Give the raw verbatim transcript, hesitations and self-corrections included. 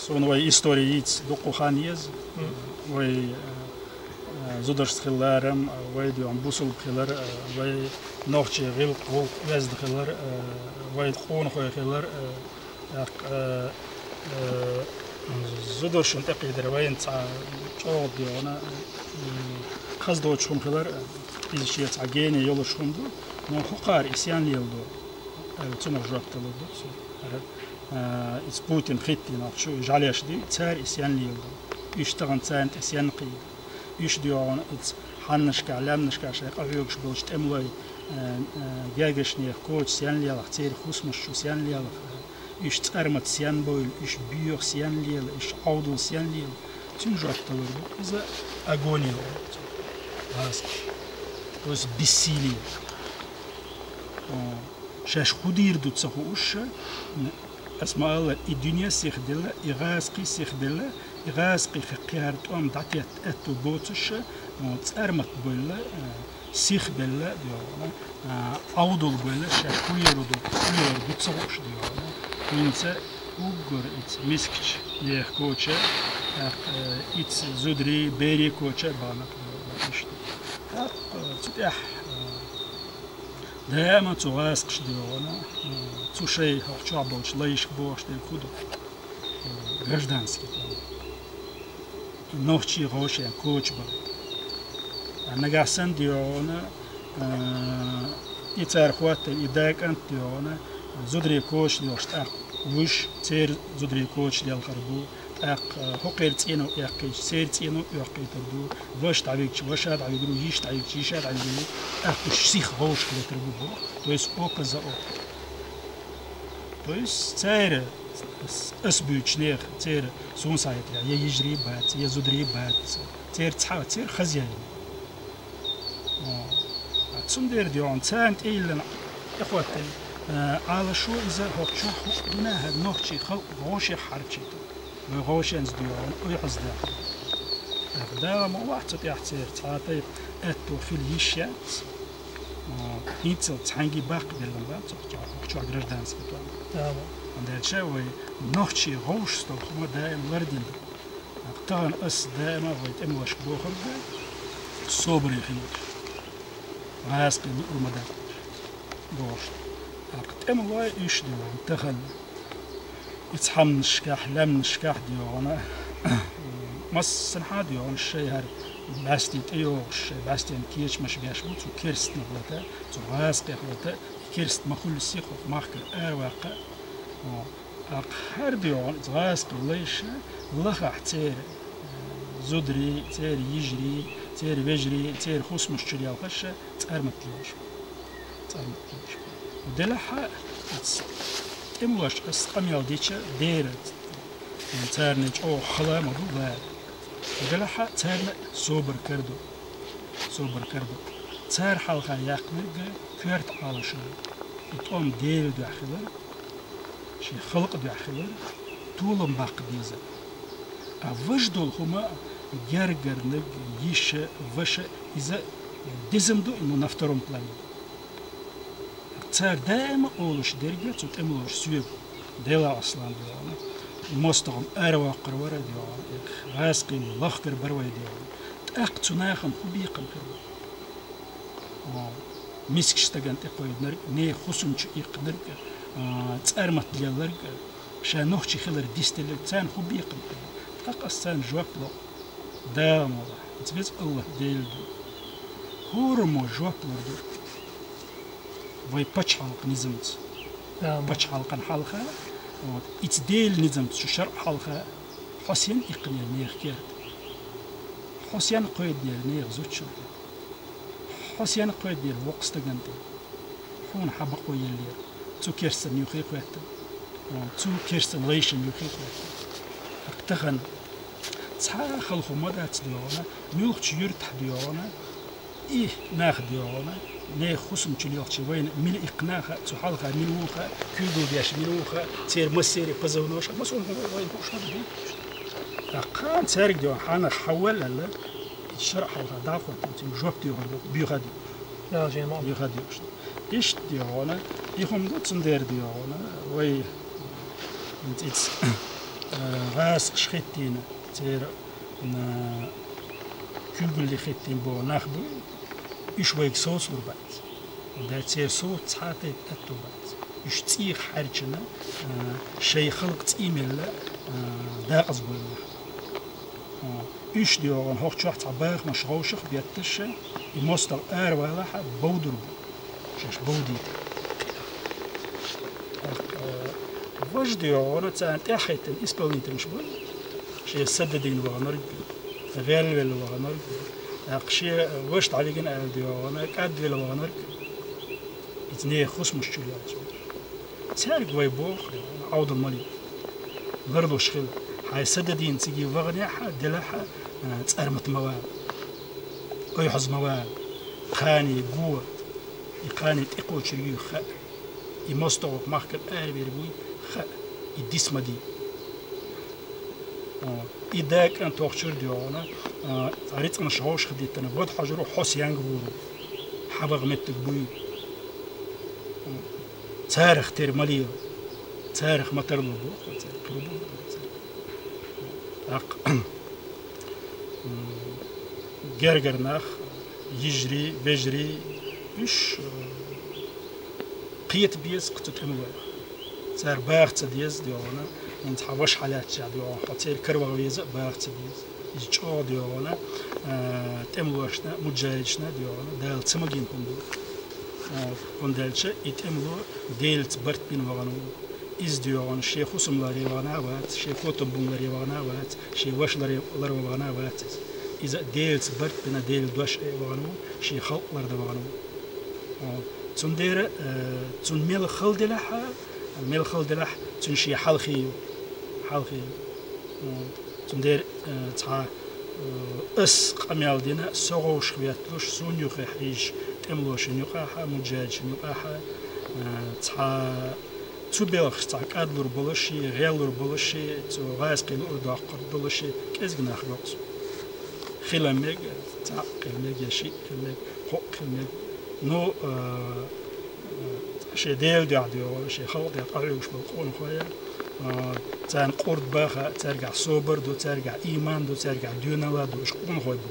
Цун вай истори йийца дукха хан еза. Вай, э, зударшца хилла ларам, вай дегӀан бусулба хилар, э, вай нохчий гӀилкх, гӀулакх оьзда хилар, э, вай къонахой хилар, э, тӀаккха, э, э, зударшна тӀакхийдар вайна цхьа чӀоагӀа дегӀана, м, хаза доцуш хӀума хилар, э, иза шен цхьа гене йолуш хӀума ду, но хӀокхара и сенна леладу, аьлла, цунах жоп далур ду цо. Э, иза Путин хиттийна ахчу, и жӀалеш ди, цара и сенна леладу. Уьш тахана царна тӀе сенна кхийду. Уьш дегӀана иза хьаннашкахь, лаьмнашкахь шайн къахьоьгуш болчу тӀемалой, э, э, гергашнех коча сенна лелахь, церан хӀусамаш чу сенна лелахь, э, уьш цӀармат сенна бовла, уьш боьха сенна лела, уьш Ӏовдал сенна лела. Цуьнан жоп далур ду. Иза агония ву. ГӀазкхи. То есть бессилие. О, шаьш хӀун дийр ду ца хууш, аса ма-аллара, и дуьне сиха делла, и гӀазкхи сиха делла, и гӀазкхи кхин хӀара тӀом дӀатетта аьтту боцуш, о, цӀармат бевлла, э, сиха белла, дегӀана, а, Ӏовдал бевлла, шаьш хӀун йийр ду, хӀун йийр ду ца хууш, дегӀана. ХӀинца уггар иза мискачу нехан коча, тӀаккха, э, иза зударий, берий коча а бахана, дегӀана, иштта. ТӀаккха, э, цу тӀехь, э, даима цу гӀазкхаша, дегӀана, э, цу шайн хӀокху чохь болчу лайшка бохуш дерг хӀун ду? Э, гражданский план. Нохчий гӀовшен коча бара. А нагахь санна, дегӀана, а, и цара хӀоттийна, и да кӀант, дегӀана, зударий коча лелхаш тӀаккха вуьш, церан зударий коча лелхар бу, тӀаккха, а, хӀокхеран цӀено эккхийтича, церан цӀено эккхийтар ду, ваша дӀавигча, ваша дӀавигар ву, йиша дӀавигча, йиша дӀавигар ву, тӀаккха уьш сиха гӀовшах летар бу боху. То есть око за око. То есть церан, ас буьйцучу нехан, церан суна схьахетарехь, я йижарий бац, я зударий бац, церан цхьа, церан хозяин. О, а цундела, дегӀана, царна тӀейиллина, тӀехӀоттийна, а, Ӏалашо иза хӀокху чохь хӀуъа дина хӀара нохчий халкъ гӀовшех хьарчийта. Вай гӀовшенца, дегӀана, уьйхьаздаьхна. ТӀаккха Дала ма вахь цу тӀехь церан цхьа а тайпа аьтто хила йиш яц. О, хӀинццалц цхьаьнгге баккхабелла бац хӀокху чохь, хӀокху чохь гражданский план. Дала. ХӀунда аьлча вай нохчий гӀовшашца долу хӀума даим лардина ду. Тахана ас даима вай тӀемалошка бохург ду, собаре хилар. ГӀазкхи луъур ма дац бохуш. ТӀаккха тӀемалой уьш ду вайн тахана. Иза хьаннашкахь, лаьмнашкахь, дегӀана, массанхьа, дегӀана, шайн хӀара бӀаьсте тӀейогӀуш, шайн бӀаьстенан кечамаш беш бу, цу керстанах лата, цу гӀазкхех лата, и керста ма хуьллу сиха хӀокху махкара араваккха. О, тӀаккха хӀара, дегӀана, иза гӀазкхи лайша лахахь церан, э, зударий, церан йижарий, церан вежарий, церан хӀусамаш чу лелхаш цӀармат лелаш бу. ЦӀармат лелаш бу. Делахь а, ас тӀемалошка ас къамел дича дера, царна чӀогӀа хала ма ду лара. Делахь а царна собар кара ду. Собар кара ду. Цара хьалха яьккхинарг коьрта Ӏалашо ю. И тӀом Делан дуьхьа хилар, шен халкъан дуьхьа хилар, толам баккха безар. А важа долу хӀума, гергарниг, йиша, ваша, иза дезам ду, ну, на втором плане. Цара даима олуш дерг цу тӀемалоша соьга: «Делахь, Аслан, — дегӀана, — и мостагӀа-м аравоккхур вара, — дегӀана, — и гӀазкхи лахкар бара вай, — дегӀана. — ТӀаккха цу нахана хӀун бекхам хир ву? О, мискачу стагана тӀекхойдинарг, нехан хӀусам чу иккхинарг, а, цӀармат лелларг, ша нохчи хилар дицделларг, царна хӀун бекхам хир ву?» ТӀаккха ас царна жоп ло: «Дала мукъ лахь, иза веза АллахӀ Дела ду. ХӀораммо жоп лур ду вай пачхьалкхан низамца. Пачхьалкхан хьалха, вот, иза Делан низамца чу шарӀ хьалха, хьо сенна иккхинера нехан керта? Хьо сенна кхойдинера нехан зудчунна тӀе? Хьо сенна кхойдинера воккха стагана тӀе? Хьуна хьан бакъо еллера цу керстанна юххе а кхоьттина, цу керстанан лайшна юххе а кхоьттина? ТӀаккха тахана цхьа а хала хӀума дац, — дегӀана, — муьлххачу юьртахь, — дегӀана, — и нах, — дегӀана, — нехан хӀусам чу лелхча вайна мила иккхина а хаьа, цу хьалха мила ву а хаьа, куьйгалла деш мила ву а хаьа, церан массеран позывнойш а, массо а хӀума вайна хууш хӀума ду. ТӀаккха кхана цаьрга, — дегӀана, — хьанах хьан валла аьлла, иза шарӀ хьалха дӀахӀоттийна, цунна жоп доьхур ду, боьха а ду». Дала жен ма Боьха а доьхуш ду. Иштта, — дегӀана, — и хӀума ду, цундела, — дегӀана, — вай хӀинца иза ГӀазкхаш хӀиттийна, церан, а, куьйгалле хӀиттийна боху нах бу, уьш вайга совцалур бац. Да церан совца цхьа а тайпа аьтту бац. Уьш цӀийх хьаьрчина, а, шайн халкъан цӀий мелла, а, дакъаза бойла нах. А, уьш, де вахана, хӀокху чохь цхьа бахамаш вовшах а бетташ, и мостагӀа аравалахь а бовдур бу. Шаьш бовдийта. Э, важа, де вахана, царна тӀаьхьахӀиттина исполнительш бу. Шен са дадийна ваханарг, гӀелвелла ваханарг, тӀаккха шен ваша дӀавигина аьлла, де вахана, кӀадвелла ваханарг. Иза нехан хӀусамаш чу лоьцу. Цаьрга вай боху, Ӏовдал ма ле. Ларлуш хила. Хьайн са дадийна цига ваханехь а, делахь а, э, цӀармат ма вала. Ойхьаз ма вала. Кхане го. И кхане тӀекхочург юй хаьа. И мостагӀа махкара аравер вуй хаьа. И дис ма дий. О, и да кӀант тохчуьра, де вахана, а, цхьа рицкъанаш вовшах диттина, вада хьожур ву, хьо сенга гӀур ву. Хьан ваха меттиг буй? Царах тера ма лела. Царах ма тарло боху, цаьрга кхин бу. ТӀаккха, м, гергара нах, йижарий, вежарий, уьш, э, кхета беза кху цу тӀемалойх. Цара баха ца деза, де вахана, хӀинца хьан ваша хьалаьцча, де вахана, хьо церан кара ваха веза а баха ца деза. Иза чӀогӀа, де вахана, а, тӀемалошна, муджахӀидашна, де вахана, Дала ца магийна хӀума ду. А, хӀунда аьлча и тӀемало Делаца барт бина вахана ву. Иза, де вахана, шен хӀусам ларъян вахана а вац, шен котам бун ларъян вахана а вац, шен ваша ларъя-, ларван вахана а вац иза. Иза Делаца барт бина, Делан дош айа вахана ву, шен халкъ лардан вахана ву. О, цундела, э, цунна мел хала делахь а, мел хала делахь, цуьнан шен хьалхе ю. Хьалхе ю. О, цундела, э, цхьа, э, ас къамел дина, со гӀовшах ветталуш, суна юххе хьийзаш, тӀемалошна юкъахь а, муджахӀидашна юкъахь а, э, цхьа цу белхаш цхьа кӀадлур болуш, гӀеллур болуш, цу гӀазкхий луъур доккхур долуш, кӀезиг нах го-кх со. Хила мега, цхьаъ хила мега, я шиъ хила мега, кхоъ хила мега. Ну, а, а, шен Делан дуьхьа, де вахана, шен халкъан дуьхьа къахьоьгуш болу къонахой, а, царна къурд бан хаьа, цаьргахь собар ду, цаьргахь ийман ду, цаьргахь доьналла ду, уьш къонахой бу.